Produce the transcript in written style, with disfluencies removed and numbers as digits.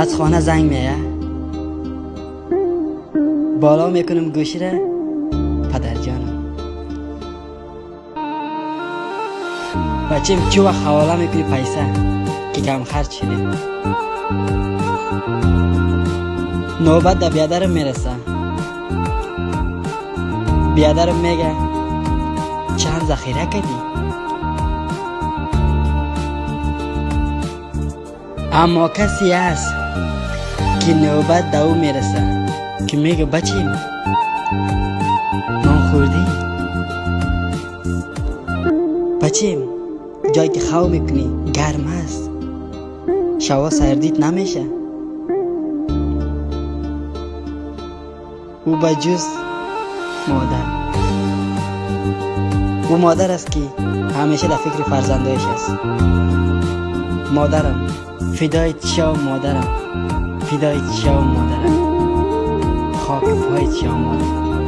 Аз хона занг мея, боло мекунам гӯшира, падарҷонам. Бачем, чӣ вақт ҳавола мекунӣ пайса, ки кам харҷ шудем? Навбат да биадарам мераса. Биадарам мега, чанд захира кардӣ? Аммо касе ҳаст, ки навбат да ӯ мераса, ки мега, бачем, нон хӯрдӣ? Бачем, ҷое ки хав мекунӣ гарм аст? Шаво сардит намеша? Ӯ ба ҷуз модар. Ӯ модар аст, ки ҳамеша дар фикри фарзандояш аст. Модарам, фидои чишав модарам, фидои чишав модарам, хоки пои чишав модарам.